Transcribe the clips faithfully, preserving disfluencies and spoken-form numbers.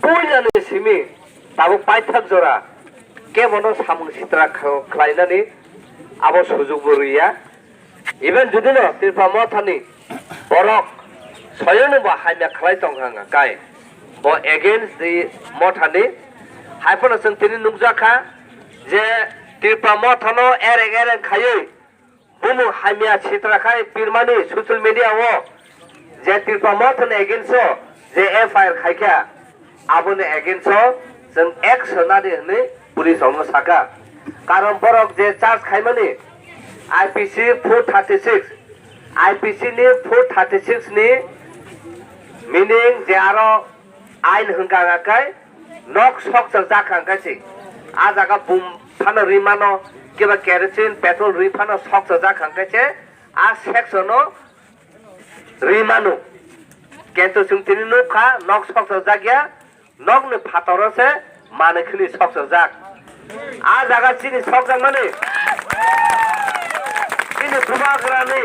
Puilani simi tabuk paithak jora kebono samung sitra kh-, khlainani abo sujukbo rwya. Even judino Tripura mothani borok soyonungbo hamya khlai tongkha wngkha kai bo against the mothani. Haiphano chwng tini nukjakha je Tripura mothano ereng ereng khaiwi bumung hamya sitra khai pirmani social media o je Tripura mothani against o je F I R khaikha, aboni against o chwng action nadi hwnwi police rokno saka. Karon borok je charge khaimani I P C four thirty six, I P C ni four thirty six ni meaning je aro ain hwnkha hwnkha khe nok sokchajak hwnkha se. A jaga bum phano rwi mano, keba kerosene, petrol rwi phano sokchajak hwnkha se a section o rwi mano. Kintu chwng tini nukha nok sokchajak ya, nokni phataro se manwi khini sokchajak. A jaga chini sokjakmani chini bubagrani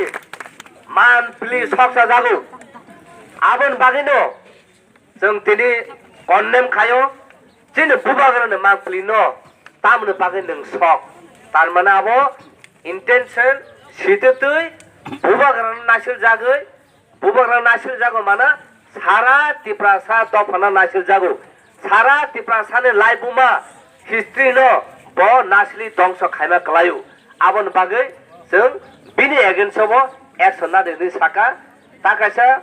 manpli sokchajago. Aboni bagwino chwng tini condemn khaio, chini bubagrani manpli no tamoni bagwi nwng sok. Tar mane abo intention sititwi bubagrano nasiljagwi, bubagrano nasiljago mana sara Tiprasa dophano nasiljago. Sara Tiprasani laibuma history no bo nasili dongso khaima kwlaio. Aboni bagwi chwng bini against o bo action nadi hwnwi saka. Ta kaisa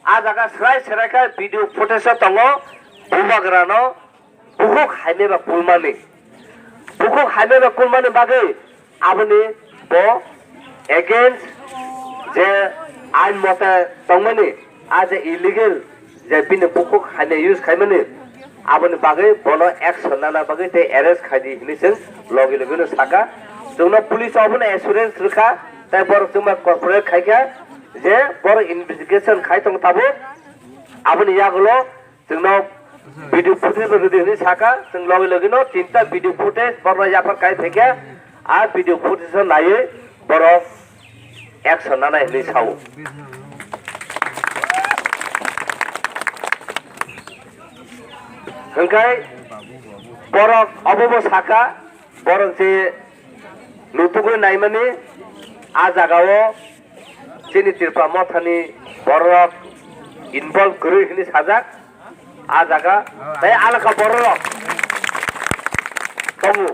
a jaga swrai swrai khe video footage o tongo, bubagrano bukhuk haimeba kulmani. Bukhuk haimeba kulmani bagwi aboni bo against je ain mote tongmani, a je illegal je bini bukhuk haimya use khaimani, aboni bagwi bono action nana bagwi tei arrest khaidi hinwi chwng logi logi no saka. Chwngno police abono assurance rwkha, tei borok chwngma corporate khaikha je borok investigation khai tongo tabuk. Aboni yagulo chwngno video footage bo rwdi hinwi saka, chwng logi logi no tinta video footage borno yaphar kai phaikha, a video footage no naiwi borok action nanai hinwi sao. Hwnkhe borok obo bo saka, borok je nutugwi naimani a jagao chini Tripura mothani borok involve kwrwi hinwi sajak. A jaga tei alaka borok tongo.